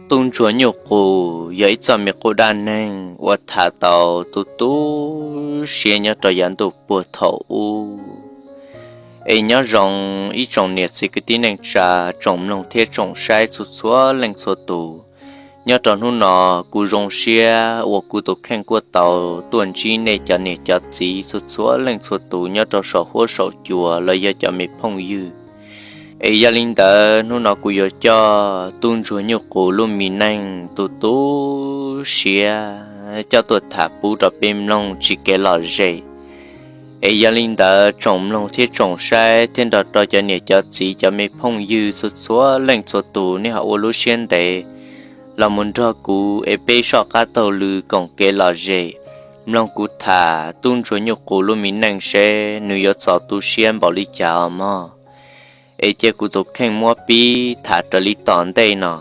Tub ntsuag nyuj qus yog ib txoj me qub dab neeg uas tham tau tu tu siab nyob rau yav ntuj puag thaum ub. Es nyob zoo ib tsoom niam txiv kwv tij neej tsa, tsoom mloog thiab tsoom saib txhua txhua leej txhua tus. Nyob rau hnub no, kuv zoo siab uas kuv tus kheej kuj tau tuaj ntsib nej cov niam cov txiv txhua txhua leej txhua tus nyob rau saum huab saum cua los yog cov me phooj ywg. Es yog li ntawd hnub no kuv yuav coj tub ntsuag nyuj qus lub me neej tu tu siab coj tuaj tham pub rau peb mloog tsis kev lom zem. Es yog li ntawd tsoom mloog thiab tsoom saib thiab nrog rau cov niam cov txiv cov me phooj ywg txhua txhua leej txhua tus nej ho ua lub siab ntev los mus nrog kuv es peb soj qab taug lw koom kev lom zem, mloog kuv tham tub ntsuag nyuj qus lub me neej seb nws yuav txaus tu siab npaum li cas os mog. Es cia kuv tus kheej muab pib tham raws li tom ntej no.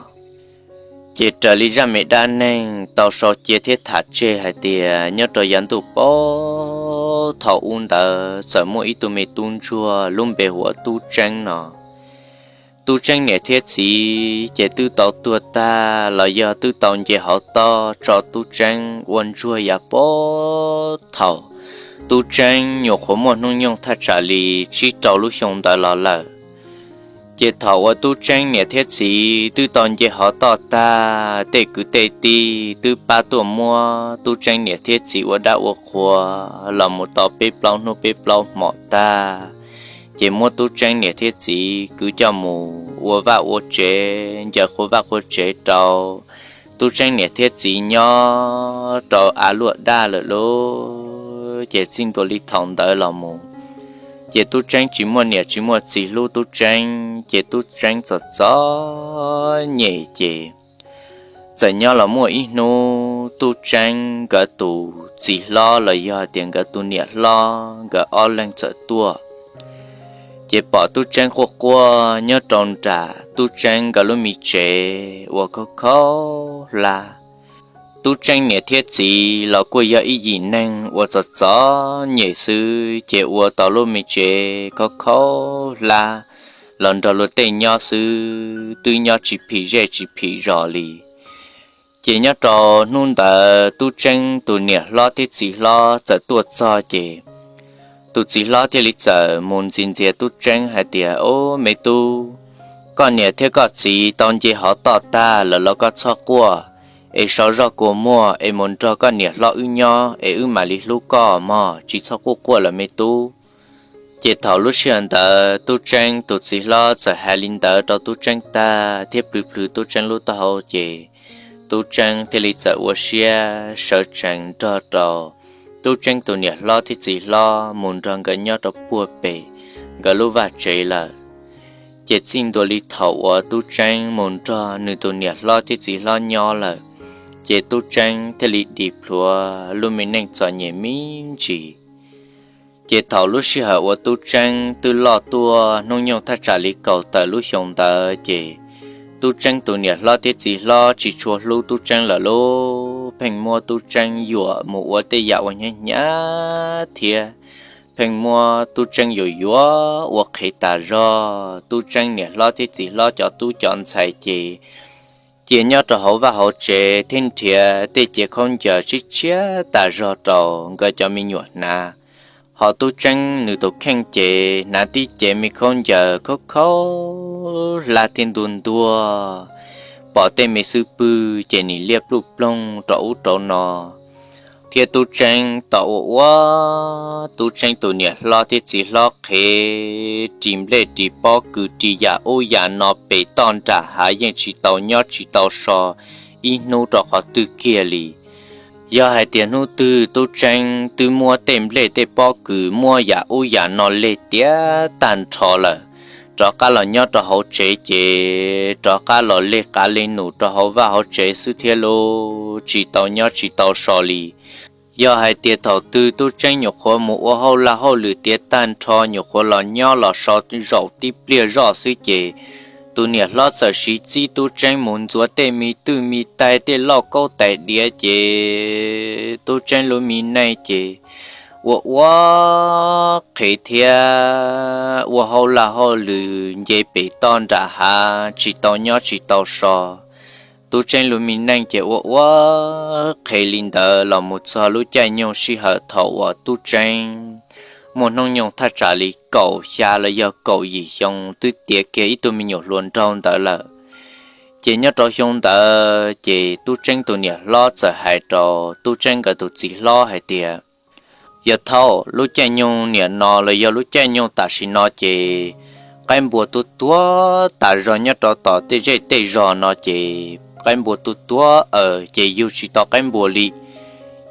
Ces raws li zaj me dab neeg tau sau cia thiab tham tseg hais tias nyob rau yav ntuj puag thaum ub ntawd txawm muaj ib tug me tub ntsuag lub npe hu ua Tub Tseeb no. Tub Tseeb niam thiab txiv ces twb tau tuag tag los yog twb tau nce hauv toj tso Tub Tseeb ua ntsuag yav puag thaum Tub Tseeb nyuam qhuav muaj hnub nyoog thaj tsam li tsib rau lub xyoo ntawd los lawm. Ces thaum uas Tub Tseeb niam thiab txiv twb tau nce hauv toj tag, tej kwv tej tij twb pab tuaj muab Tub Tseeb niam thiab txiv ua dab ua qhua los mus tau peb plaub hnub peb plaub hmo tag, ces muab Tub Tseeb niam thiab txiv kwv coj mus ua vaj ua tsev, ncaws qhua vaj qhua tsev rau Tub Tseeb niam thiab txiv nyob rau av luaj daj lawm lauj. Ces txij ntua li thaum ntawd los mus, ces Tub Tseeb tsis muaj niam tsis muaj txiv hlub Tub Tseeb, ces Tub Tseeb txom txom nyem ces txawm nyob los muaj ib hnub Tub Tseeb nkawd tus txiv hlob los yog tias nkawd tus niam hlob nkawd ob leeg txawm tuaj. Ces pom Tub Tseeb quaj quaj nyob rau nram Tub Tseeb nkawd lub me tsev uas khaub khaub hlab. Tub Tseeb niam thiab txiv los kuj yog ib yim neeg uas txom txom nyem xwb, ces ua tau lub me tsev khaub khaub hlab los nrog luag tej nyob xwb, twb nyob tsis phim zej tsis phim zos li. Ces nyob rau hnub ntawd Tub Tseeb tus niam hlob thiab txiv hlob txawm tuaj txog ces tus txiv hlob thiaj li txawm mus ntxias ntxias Tub Tseeb hais tias, Ob me tub, koj niam thiab koj txiv tau nce hov toj tag lawm los koj txhob quaj, es so zoj kua muag es mus nrog koj niam hlob wb nyob es wb mam li hlub koj mog, tsis txhob quaj quaj lawm me tub. Ces thaum lub sij hawm ntawd Tub Tseeb tus txiv hlob txawm hais li ntawd rau Tub Tseeb tag thiab plhws plhws Tub Tseeb lub taub hau ces Tub Tseeb thiaj li txawm ua siab sawv tsees nrog rau Tub Tseeb tus niam hlob thiab txiv hlob mus nrog nkawd nyob rau puag pem nkawd lub vaj tsev lawm. Ces txij ntua li thaum uas Tub Tseeb mus nrog nws tus niam hlob thiab txiv hlob nyob lawm, ces Tub Tseeb thiaj li dim plhuav lub me neej txom nyem me ntsis. Ces thaum lub sij hawm uas Tub Tseeb twb loj tuaj hnub nyoog thaj tsam li kaum tawm lub xyoo ntawd ces Tub Tseeb tus niam hlob thiab txiv hlob tsis tshua hlub Tub Tseeb lawm lauj, pheej muab Tub Tseeb yuam mus ua tej yam uas hnyav hnyav thiab pheej muab Tub Tseeb yuam yuav ua qhev tas zog. Tub Tseeb niam hlob thiab txiv hlob cov tub cov ntxhais ces cia nyob rau hauv vaj hauv tsev thiab nrhiav tej cev khaub ncaws tshiab tshiab tas zog rau nkawd cov me nyuam hnav. Ho Tub Tseeb nws tus kheej ces hnav tib cev me khaub ncaws khaub khaub hlab thiab ntuag ntuag, pom tej me xwb pwg ces nim liaj pluj ploog rau ub rau no. Thiab Tub Tseeb tau ua ua Tub Tseeb tus niam hlob thiab txiv hlob qhev ris nplej ris pob kws ris yam ub yam no pem toj nram hav yeej tsis tau nyob tsis tau so ib hnub rau qhov twg kiag li. Yog hais tias hnub twg Tub Tseeb twb muab tej nplej tej pob kws muab yam ub yam no leg tiav tag nrho lawm, rov qab los nyob rau hauv tsev ces rov qab los leg qav leg num rau hauv vaj hauv tsev xwb thiab lauj, tsis tau nyob tsis tau so li. Yog hais tias thaum twg Tub Tseeb nyuam qhuav mus ua hauj laj hauj lwm tiav tag nrho nyuam qhuav los nyob los so zaum tib pliag zoj xwb ces tus niam hlob txawm siv txib Tub Tseeb mus ntxuav tej me twj me tais tej lauj kaub tais diav ces Tub Tseeb lub me neej ces ua ua qhev thiab ua hauj laj hauj lwm nce pem toj nram hav tsis tau nyob tsis tau so. Tub Tseeb lub me neej ces ua ua qhev li ntawd los mus txog lub caij nyoog sij hawm thaum uas Tub Tseeb muaj hnub nyoog thaj tsam li kaum xya los yog kaum yim xyoo twb tiav kiag ib tug me nyuam hluas nraug ntawd lawm. Ces nyob rau xyoo ntawd ces Tub Tseeb tus niam hlob txawm hais rau Tub Tseeb nkawd tus txiv hlob hais tias, yog thaum lub caij nyoog niam no los yog lub caij nyoog tam sim no ces qaib npua tuag tuag tas zog nyob rau tom tej zej tej zog no ces qaib npua tuag tuag aws ces yug tsis tau qaib npua li.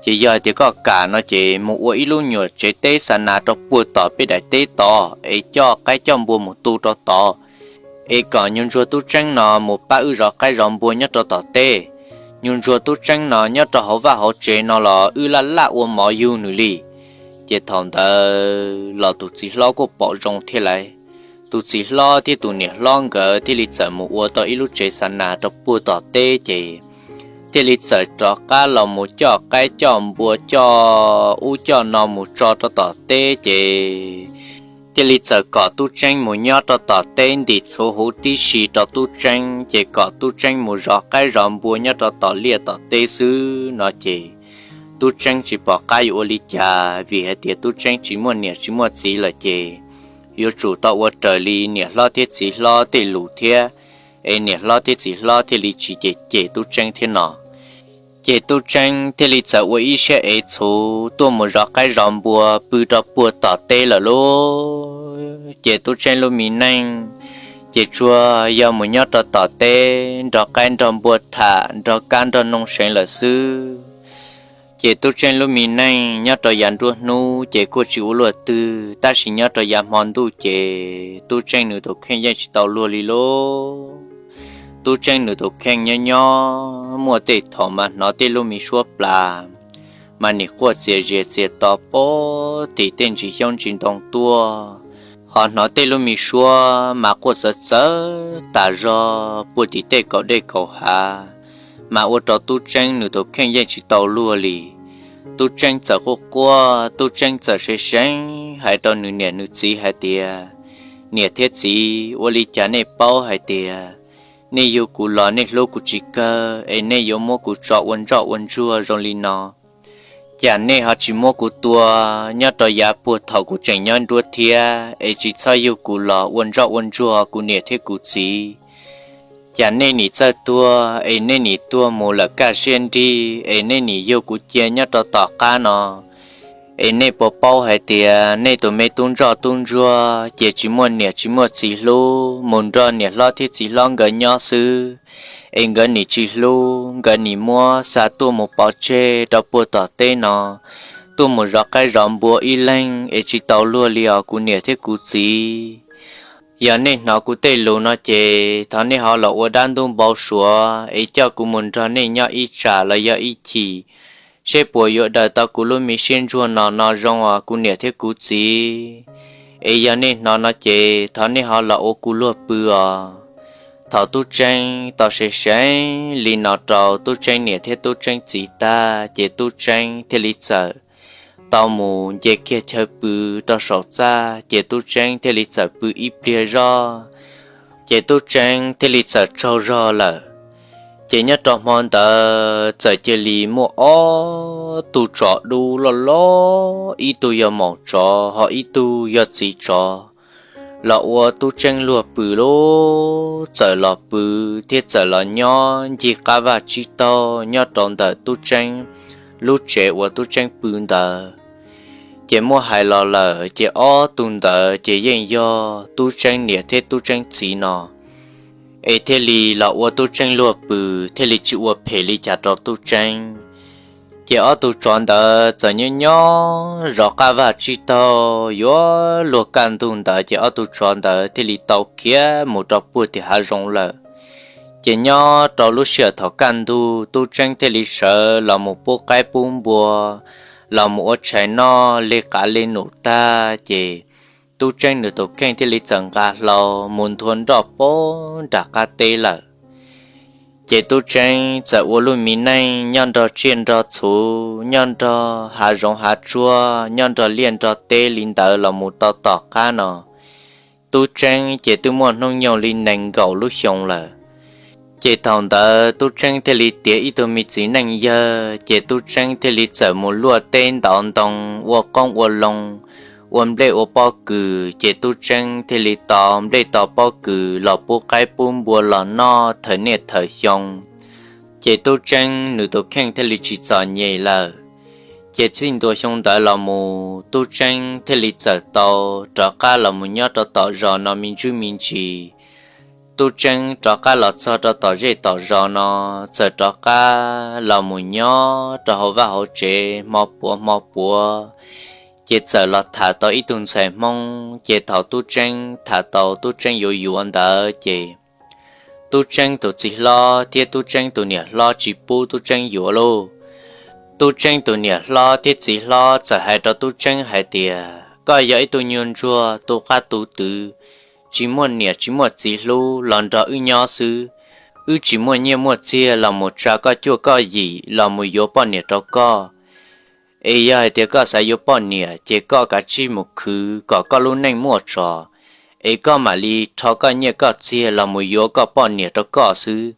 Ces yog hais tias koj kam no ces mus ua ib lub nyuam tsev teb xa nas rau puag tom peb daim teb tod es coj qaib coj npua mus tu rau tod, es kom nyuag ntsuag Tub Tseeb no mus pab wb zov qaib zov npua nyob rau tom teb. Nyuag ntsuag Tub Tseeb no nyob rau hauv vaj hauv tsev no los wb laj laj ua mov yug nws li. Ces thaum ntawd los tus txiv hlob kuj pom zoo thiab lawm. Tus txiv hlob thiab tus niam hlob nkawd thiaj li txawm mus ua tau ib lub tsev xa nas rau puag tom teb ces thiaj li txawm rov qab los mus coj qaib coj npua coj ub coj no mus tso rau tom teb ces thiaj li txawm kom Tub Tseeb mus nyob rau tom teb ntim txhuv huv tib si rau Tub Tseeb ces kom Tub Tseeb mus zov qaib zov npua nyob rau tom liaj tom teb xwb no ces Tub Tseeb tsis pom qab yuav ua li cas vim hais tias Tub Tseeb tsis muaj niam tsis muaj txiv lawm ces yuav tsum tau ua raws li niam hlob thiab txiv hlob tej lus thiab, es niam hlob thiab txiv hlob thiaj li tsis cem cem Tub Tseeb thiab no. Ces Tub Tseeb thiaj li txawm ua ib siab ev txhuv tuaj mus zov qaib zov npua pw rau puag tom teb lawm lauj. Ces Tub Tseeb lub me neej ces tsuas yog mus nyob rau tom teb nrog qaib nrog npua tham nrog kab nrog noog seev lawm xwb. Ces Tub Tseeb lub me neej nyob rau yav nruab hnub ces kuj tsis ua luaj twg, tab sis nyob rau yav hmo ntuj ces Tub Tseeb nws tus kheej yeej tsis tau luag li lauj. Tub Tseeb nws tus kheej nyob nyob muaj tej thaum mas hnov tej lub me suab plas mas nim quaj txias zias txias to puag tim tej ntsis xyoob ntsis ntoo tuaj, ho hnov tej lub me suab mas quaj txawv txawv tas zog puag tim tej kaum dej kaum hav, mas ua rau Tub Tseeb nws tus kheej yeej tsis tau luag li. Tub Tseeb txawm quaj quaj, Tub Tseeb txawm seev seev hais rau nws niam nws txiv hais tias, niam thiab txiv, ua li cas nej paub hais tias nej yug kuv los nej hlub kuv tsis kawg es nej yuav muab kuv tso ua ntsoj ua ntsuag zoo li no? Cas nej ho tsis muab kuv tua nyob rau yav puag thaum kuv tseem nyob nruab thiab es tsis txhob yug kuv los ua ntsoj ua ntsuag kuv niam thiab kuv txiv? Cas nej nim txawj tuag es nej nim tuag mus lawm kaj siab nrig es nej nim yug kuv cia nyob rau tom qab no, es nej puas paub hais tias nej tus me tub ntsoj tub ntsuag ces tsis muaj niam tsis muaj txiv hlub, mus nrog niam hlob thiab txiv hlob nkawd nyob xwb, es nkawd nim tsis hlub, nkawd nim muab xa tuaj mus pov tseg rau puag tom teb no, tuaj mus zov qaib zov npua ib leeg es tsis tau luag li os kuv niam thiab kuv txiv. Yog nej hnov kuv tej lus no ces thov nej ho los ua dab ntub npau suav es coj kuv mus nrog nej nyob ib tsam los yog ib chim, seb puas yuav daws tau kuv lub me siab ntsuag no no zoo os kuv niam thiab kuv txiv. Es yog nej hnov no ces thov nej ho los ua kuv luag pw os. Thaum Tub Tseeb tau seev seev li no rau Tub Tseeb niam thiab Tub Tseeb txiv tag ces Tub Tseeb thiaj li txawm tau mus nce kiag chaw pw rau saum txaj ces Tub Tseeb thiaj li txawm pw ib pliag zog, ces Tub Tseeb thiaj li txawm tsaug zog lawm. Ces nyob rau hmo ntawd txawm cia li muaj ob tug tsov dub loj loj, ib tug yog maum tsov ho ib tug yog txiv tsov, los ua Tub Tseeb luag pw lauj. Txawm los pw thiab txawm los nyob ncig qab vaj tsib taug nyob rau ntawm Tub Tseeb lub tsev uas Tub Tseeb pw ntawd. Ces muab hais los lawm ces ob tug ntawd ces yeej yog Tub Tseeb niam thiab Tub Tseeb txiv no, es thiaj li los ua Tub Tseeb luag pw, thiaj li tsis ua phem li cas rau Tub Tseeb. Ces ob tug tsov ntawd txawm nyob nyob zov qab vaj tsib taug yuav luag kaj ntug ntawd ces ob tug tsov ntawd thiaj li tau khiav mus rau puag tim hav zoov lawm. Ces nyob rau lub sij hawm thaum kaj ntug Tub Tseeb thiaj li sawv los mus pub qaib pub npua, los mus ua tshais noj li qav li num tag ces Tub Tseeb nws tus kheej thiaj li txawm nqa hlau mus nthua nroj pem nram qab teb lawm. Ces Tub Tseeb txawm ua lub me neej nyob nrog tsiaj nrog txhu, nyob nrog hav zoov hav tsuag, nyob nrog liaj nrog teb li ntawd los mus tau tom qab no. Tub Tseeb ces twb muaj hnub nyoog li nees nkaum lub xyoo lawm. Ces thaum ntawd Tub Tseeb thiaj li tiav ib tug me txiv neej yawg, ces Tub Tseeb thiaj li txawm mus luaj teb ntov ntoo, ua qoob ua loo, ua nplej ua pob kws, ces Tub Tseeb thiaj li tau nplej tau pob kws los pub qaib pub npua los noj thawm niaj thawm xyoo. Ces Tub Tseeb nws tus kheej thiaj li tsis txom nyem lawm. Ces txij ntua xyoo ntawd los mus Tub Tseeb thiaj li txawm tau rov qab los mus nyob rau tom zos no me ntsis me ntsis. Tub Tseeb rov qab los txog rau tom zej tom zos no, txawm rov qab los mus nyob rau hauv vaj hauv tsev hmo puav hmo puav, ces txawm los tham tau ib tug ntxhais Hmoob. Ces thaum Tub Tseeb tham tau Tub Tseeb yuav yuav ntawd ces Tub Tseeb tus txiv hlob thiab Tub Tseeb tus niam hlob tsis pub Tub Tseeb yuav lauj. Tub Tseeb tus niam hlob thiab txiv hlob txawm hais rau Tub Tseeb hais tias, koj yog ib tug nyuag ntsuag tu qab tu twv, tsis muaj niam tsis muaj txiv hlub los nrog wb nyob xwb. Wb tsis muaj nyiaj muaj txiag los mus tsa koj cuab koj yim los mus yuav poj niam rau koj. Es yog hais tias koj xav yuav poj niam ces koj kav tsij mus khwv kom koj lub neej muaj tso, es koj mam li rho koj nyiaj koj txiag los mus yuav koj poj niam rau koj xwb.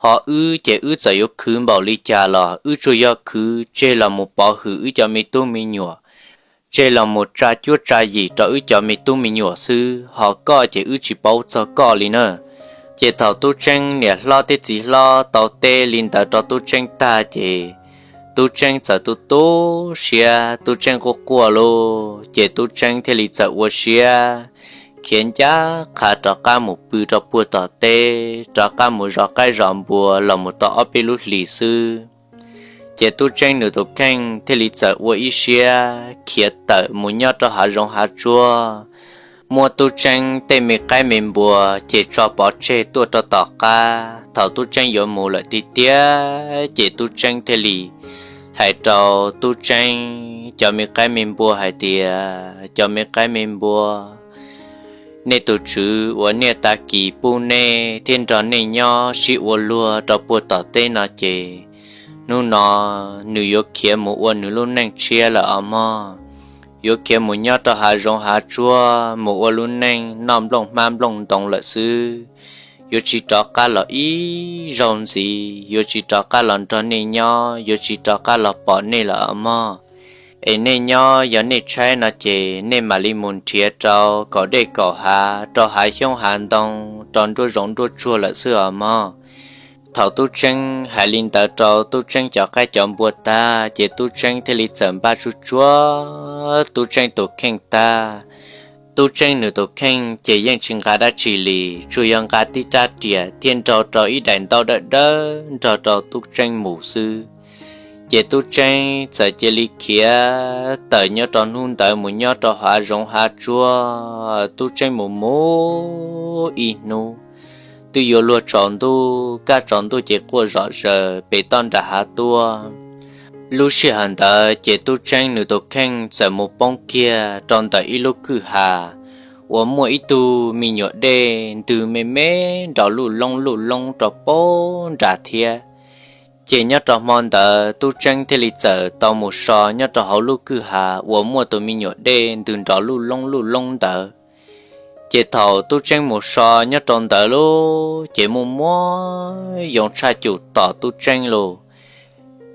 Ho wb ces wb txawm yuav khwv npaum li cas los wb tsuas yog khwv tseg los mus pov hwm wb cov me tub me nyuam, tseg los mus tsa cuab tsa yim rau wb cov me tub me nyuam xwb, ho koj ces wb tsis paub txog koj li na. Ces thaum Tub Tseeb niam hlob thiab txiv hlob tau teb li ntawd rau Tub Tseeb tag ces Tub Tseeb txawm tu tu siab, Tub Tseeb quaj quaj lauj. Ces Tub Tseeb thiaj li txawm ua siab khiav ncaj qha rov qab mus pw rau puag tom teb, rov qab mus zov qaib zov npua los mus tau ob peb lub hlis xwb. Ces Tub Tseeb nws tus kheej thiaj li txawm ua ib siab khiav tawm mus nyob rau hav zoov hav tsuag. Muab Tub Tseeb tej me qaib me npua ces tso pov tseg tuaj rau tom qab. Thaum Tub Tseeb yuav mus lawm tiag tiag ces Tub Tseeb thiaj li hais rau Tub Tseeb cov me qaib me npua hais tias, cov me qaib me npua, nej tus tswv uas niaj tag kis pub nej thiab nrog nej nyob sib ua luag rau puag tom teb no ces hnub no nws yuav khiav mus ua nws lub neej tshiab lawm os mog. Yuav khiav mus nyob rau hav zoov hav tsuag mus ua lub neej noj nplooj hmab nplooj ntoo lawm xwb. Yuav tsis rov qab los ib zaug ntxiv, yuav tsis rov qab los nrog nej nyob, yuav tsis rov qab los pom nej lawm os mog. Es nej nyob yog nej tshaib no ces nej mam li mus nrhiav rau kaum dej kaum hav, rau hav xyoob hav ntoo, rau nruab zoov nruab tsuag lawm xwb os mog. Thaum Tub Tseeb hais li ntawd rau Tub Tseeb cov qaib cov npua tag ces Tub Tseeb thiaj li txawm npaj tsuj tsuag Tub Tseeb tus kheej tag. Tub Tseeb nws tus kheej ces yeej tsis nqa dab tsi li, tsuas yog nqa tib rab riam thiab nrog rau ib daim ntaub dawb dawb nrog rau Tub Tseeb mus xwb. Ces Tub Tseeb txawm cia li khiav tawm nyob rau hnub ntawd mus nyob rau hav zoov hav tsuag. Tub Tseeb mus mus ib hnub twb yuav luag tsaus ntuj, kaj tsaus ntuj ces quaj zom zaws pem toj nram hav tuaj. Lub sij hawm ntawd ces Tub Tseeb nws tus kheej txawm mus poob kiag rau ntawm ib lub kwj ha uas muaj ib tug me nyuam dej ntws me me nrov luj loob luj loob rau poob nrad thiab. Ces nyob rau hmo ntawd Tub Tseeb thiaj li txawm tau mus so nyob rau hauv lub kwj ha uas muaj tus me nyuam dej ntws nrov luj loob luj loob ntawd. Ces thaum Tub Tseeb mus so nyob rau ntawd lub ces muaj muab yoov tshaj cum tom Tub Tseeb lus.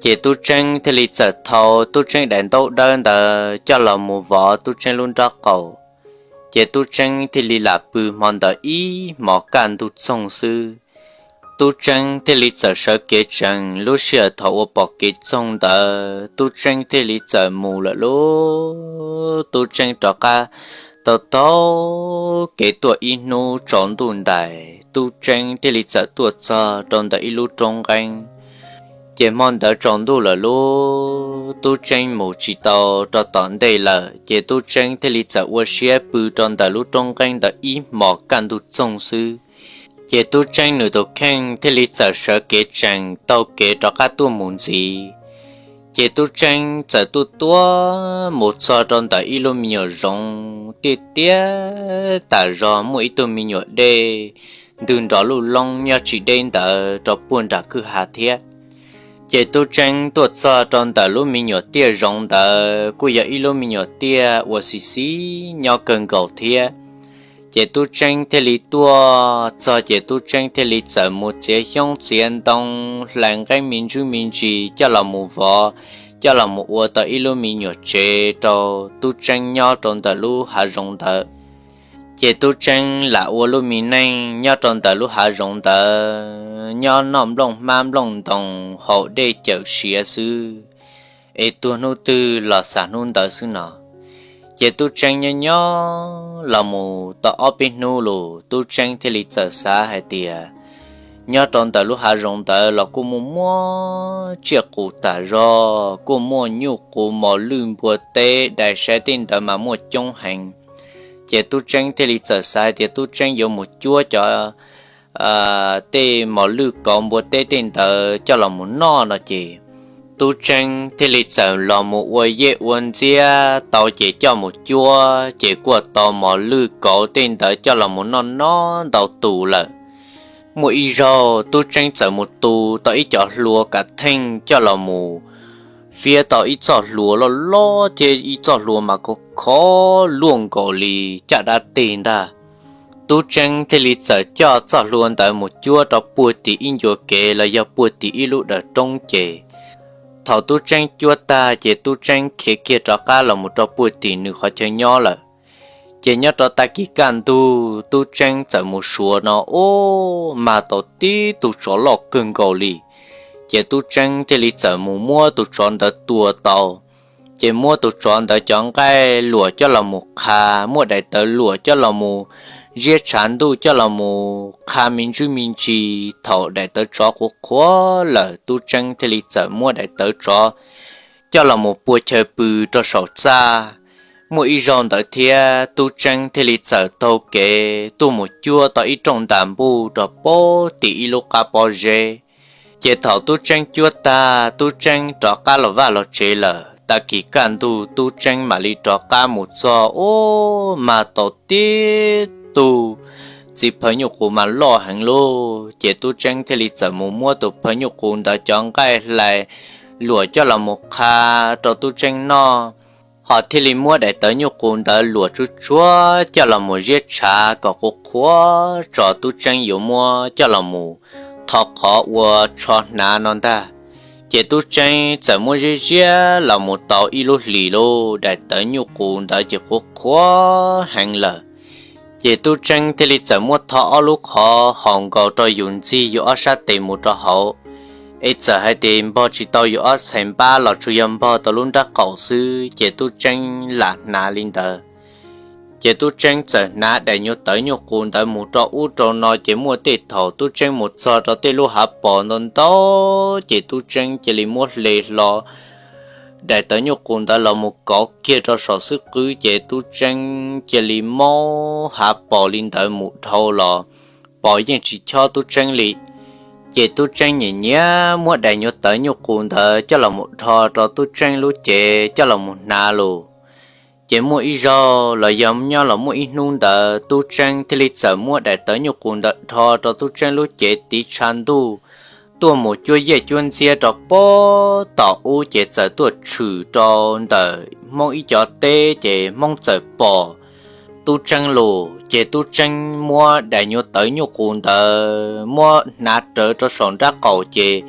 Ces Tub Tseeb thiaj li txawm thau Tub Tseeb daim ntaub dawb ntawd coj los mus vov Tub Tseeb lub nrob qaum. Ces Tub Tseeb thiaj li lam pw hmo ntawd ib hmos kaj ntug txoog xwb. Tub Tseeb thiaj li txawm sawv kev tsees. Lub sij hawm thaum uas pom kev txoog ntawd Tub Tseeb thiaj li txawm mus lawm lub. Tub Tseeb rov qab tau taug kev tuaj ib hnub tsaus ntuj ntais, Tub Tseeb thiaj li txawm tuaj txog rau ntawm ib lub roob nqeeb. Ces hmo ntawd tsaus ntuj lawm lub, Tub Tseeb mus tsis tau rau tom ntej lawm, ces Tub Tseeb thiaj li txawm ua siab pw rau ntawm lub roob nqeeb ntawd ib hmos kaj ntug txoog xwb. Ces Tub Tseeb nws tus kheej thiaj li txawm sawv kev tsees taug kev rov qab tuaj mus ntxiv. Ces Tub Tseeb txawm tuaj tuaj mus txog rau ntawm ib lub me nyuam zoov tiaj tiaj tas zog muaj ib tug me nyuam dej ntws nrov luj loob nyob tsis deb ntawd rau puag nram kwj ha thiab. Ces Tub Tseeb tuaj txog rau ntawm lub me nyuam tiaj zoov ntawd kuj yog ib lub me nyuam tiaj uas xis xis nyob kawg nkaus thiab. Ces Tub Tseeb thiaj li tuaj txog ces Tub Tseeb thiaj li txawm mus txiav xyoob txiav ntoo, hlais nqeeb me ntsuj me ntsis coj los mus vov, coj los mus ua tau ib lub me nyuam tsev rau Tub Tseeb nyob rau ntawm lub hav zoov ntawd. Ces Tub Tseeb lam ua lub me neej nyob rau ntawm lub hav zoov ntawd, nyob noj nplooj hmab nplooj ntoos haus dej cawm siav xwb, es tuag hnub twg los xav hnub ntawd xwb no. Ces Tub Tseeb nyob nyob los mus tau ob peb hnub los Tub Tseeb thiaj li txawm xav hais tias, nyob rau ntawm lub hav zoov ntawd los kuj muaj muaj tsiaj qus tas zog, kuj muaj nyuj qus mos lwj npua teb dais saib tej ntawd mas muaj coob heev. Ces Tub Tseeb thiaj li txawm xav hais tias Tub Tseeb yuav mus cuab cov tej mos lwj kauv npua teb tej ntawd coj los mus noj no ces, Tub Tseeb thiaj li txawm los mus ua yej ua ntxiab tau ces coj mus cuab ces kuj tau mos lwj kauv tej ntawd coj los mus noj noj ntau tus lawm. Muaj ib zaug Tub Tseeb txawm mus tu tau ib cov hlua kav theej coj los mus fiab tau ib txoj hlua loj loj thiab ib txoj hlua mas khov khov luaj nkaus li caj dab teg ntag. Tub Tseeb thiaj li txawm coj txoj hlua ntawd mus cuab rau puag tim ib ncua kev los yog puag tim ib lub dawm roob ces, thaum Tub Tseeb cuab tag ces Tub Tseeb khiav kiag rov qab los mus rau puag tim nws qhov chaw nyob lawm. Ces nyob rau tag kis kaj ntug Tub Tseeb txawm mus suav no, ub, mag tau tib tug tsov loj kawg nkaus li. Ces Tub Tseeb thiaj li txawm mus muab tus tsov ntawd tua tau. Ces muab tus tsov ntawd cov nqaij luam coj los mus qha, muab daim tawv luam coj los mus ziab tshav ntuj coj los mus qha me ntsuj me ntsis. Thaum daim tawv tsov qhuav qhuav lawm, Tub Tseeb thiaj li txawm muab daim tawv tsov coj los mus pua chaw pw rau saum txaj. Muaj ib zaug ntawd thiab Tub Tseeb thiaj li txawm taug kev tuaj mus cuab tau ib rooj ntas npuj rau puag tim ib lub qab pob zeb. Ces thaum Tub Tseeb cuab tag, Tub Tseeb rov qab los vaj los tsev lawm, tag kis kaj ntug Tub Tseeb mam li rov qab mus txog, ub, mag tau tib tug txiv phaw nyuj qus mas loj heev lauj. Ces Tub Tseeb thiaj li txawm mus muab tus phaw nyuj qus ntawd cov nqaij hlais luam coj los mus qha rau Tub Tseeb noj, ho thiaj li muab daim tawv nyuj qus ntawd luam tsuag tsuag coj los mus ziab tshav kom qhuav qhuav tso Tub Tseeb yuav muab coj los mus tho qhov ua tsho hnav no ntag. Ces Tub Tseeb txawm muab ziab ziab los mus tau ib lub hlis lauj, daim tawv nyuj qus ntawd ces qhuav qhuav heev lawm. Ces Tub Tseeb thiaj li txawm muab tho ob lub qhov haus nkaus rau yus ntxig yus ob sab tes mus rau hauv, es txawm hais tias npog tsis tau yus ob txhais npab los tsuas yog npog tau lub nrab qaum xwb, ces Tub Tseeb lam hnav li ntawd. Ces Tub Tseeb txawm hnav daim nyuag tawv nyuj qus ntawd mus rau ub rau no, ces muaj tej thaum Tub Tseeb mus txog rau tej lub hav pos ntau ntau, ces Tub Tseeb cia li muab hle hlo daim tawv nyuj qus ntawd los mus kov kiag rau saum xwb qwb, ces Tub Tseeb cia li maub hav pos li ntawd mus dhau los pos yeej tsis chob Tub Tseeb li. Ces Tub Tseeb nyiam nyiam muab daim nyuag tawv nyuj qus ntawd coj los mus dhos rau Tub Tseeb lub cev coj los mus hnav lus. Ces muaj ib zaug los yog nyob los muaj ib hnub ntawd Tub Tseeb thiaj li txawm muab daim tawv nyuj qus ntawd dhos rau Tub Tseeb lub cev tiv tshav ntuj, tuaj mus cuab yej cuab ntxiab rau puag tom ub, ces txawm tuaj tshwm rau ntawm Hmoob ib cov teb, ces Hmoob txawm pom Tub Tseeb lus, ces Tub Tseeb muab daim nyuag tawv nyuj qus ntawd muab hnav rawv rau saum nrab qaum, ces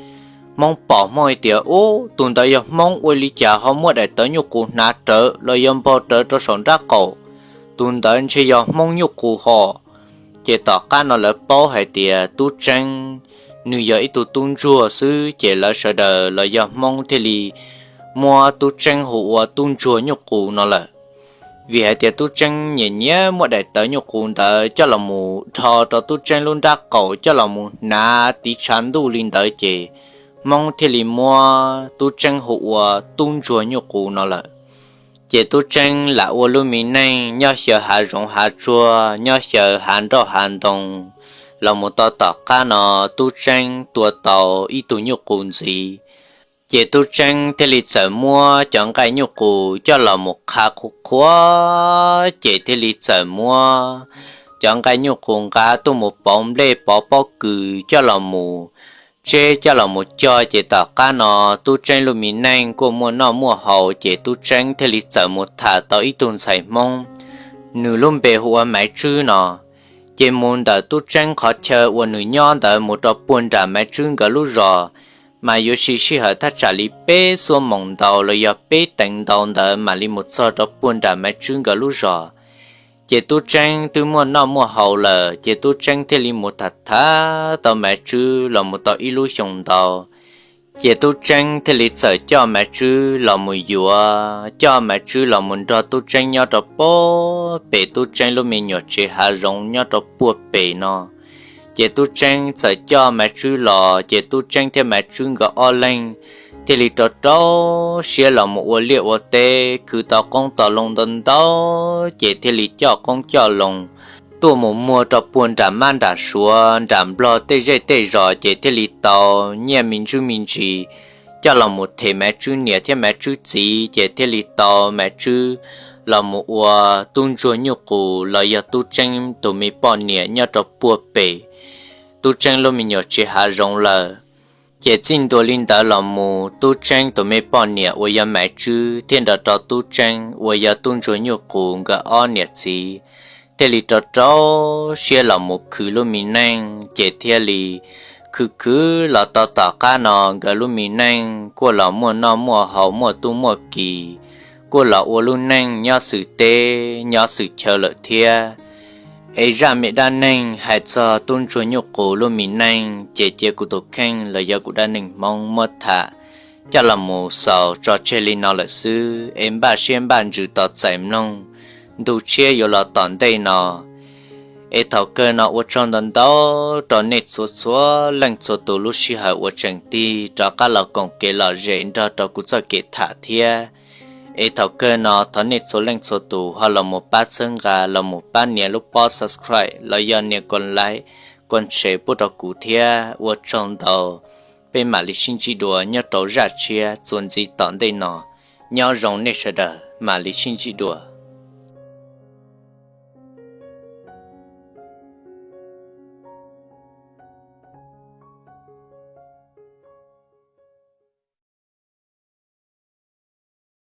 Hmoob pom Hmoob hais tias, ub, tus ntawd yog Hmoob ua li cas ho muab daim tawv nyuj qus hnav rawv los yog npog rawv rau saum nrab qaum? Tus ntawd ntshe yog Hmoob nyuj qus hos. Ces tom qab no lawv paub hais tias Tub Tseeb nws yog ib tug tub ntsuag xwb, ces lawv sawv daws los yog Hmoob thiaj li muab Tub Tseeb hu ua tub ntsuag nyuj qus no lawm. Vim hais tias Tub Tseeb nyiam nyiam muab daim tawv nyuj qus ntawd coj los mus dhos rau Tub Tseeb lub nrab qaum coj los mus hnav tiv tshav ntuj li ntawd, ces Hmoob thiaj li muab Tub Tseeb hu ua tub ntsuag nyuj qus no lawm. Ces Tub Tseeb lam ua lub me neej nyob xyaw hav zoov hav tsuag, nyob xyaw hav nroj hav ntoo los mus tau tom qab no Tub Tseeb tua tau ib tug nyuj qus ntxiv. Ces Tub Tseeb thiaj li txawm muab cov nqaij nyuj qus coj los mus qha qhuav qhuav, ces thiaj li txawm muab cov nqaij nyuj qus nqa tuaj mus pov nplej pov pob kws coj los mus tseb coj los mus cog, ces tom qab no Tub Tseeb lub me neej kuj muaj noj muaj haus, ces Tub Tseeb thiaj li txawm mus tham tau ib tug ntxhais Hmoob nws lub npe hu ua Maiv Tswb no. Ces mus ntawm Tub Tseeb qhov chaw uas nws nyob ntawd mus rau puag nram Maiv Tswb nkawd lub zos, mas yuav siv sij hawm thaj tsam li peb xuab moos ntau los yog peb teev ntau ntawd mam li mus txog rau puag nram Maiv Tswb nkawd lub zos. Ces Tub Tseeb twb muaj noj muaj haus lawm, ces Tub Tseeb thiaj li mus tham tham tau Maiv Tswb los mus tau ib lub xyoo ntau. Ces Tub Tseeb thiaj li txawm coj Maiv Tswb los mus yuav, coj Maiv Tswb los mus nrog Tub Tseeb nyob rau puag pem Tub Tseeb lub me nyuam tsev hav zoov nyob rau puag pem no. Ces Tub Tseeb txawm coj Maiv Tswb los, ces Tub Tseeb thiab Maiv Tswb nkawd ob leeg thiaj li rau rau siab los mus ua liaj ua teb, khwv tau qoob tau loo ntau ntau, ces thiaj li coj qoob coj loo tuaj mus muag rau puag nram mab nram suav nram nplog tej zej tej zos, ces thiaj li tau nyiaj me ntsuj me ntsis coj los mus them Maiv Tswb niam thiab Maiv Tswb txiv, ces thiaj li tau Maiv Tswb los mus ua tub ntsuag nyuj qus los yog Tub Tseeb tus me poj niam nyob rau puag pem Tub Tseeb lub me nyuam tsev hav zoov lawm. Ces txij ntua li ntawd los mus Tub Tseeb tus me poj niam uas yog Maiv Tswb thiab nrog rau Tub Tseeb uas yog tub ntsuag nyuj qus nkawd ob niam txiv thiaj li rau rau siab los mus khwv lub me neej, ces thiaj li khwv khwv los tau tom qab no nkawd lub me neej kuj los muaj noj muaj haus muaj tub muaj ki, kuj los ua lub neej nyob xwm teb nyob xwm chaw lawm thiab. Es zaj me dab neeg hais txog tub ntsuag nyuj qus lub me neej ces cia kuv tus kheej los yog kuv Dab Neeg Hmoob muab tham coj los mus xaus tso tseg li no lawm xwb, es npaj siab npaj ntsws tos txais mloog ntu tshiab yuav los tom ntej no. Es thaum kawg no ua tsaug ntau ntau rau nej txhua txhua leej txhua tus lub sij hawm uas tseem tig rov qab los koom kev lom zem nrog rau kuv txoj kev tham thiab. Es thaum kawg no thov nej txhua leej txhua tus ho los mus pab txhawb nqa los mus pab nias lub pob subscribe los yog nias ko like ko share pub rau kuv thiab. Ua tsaug ntau, peb mam li sib ntsib dua nyob rau zaj tshiab txuas ntxiv tom ntej no. Nyob zoo nej sawv daws, mam li sib ntsib dua.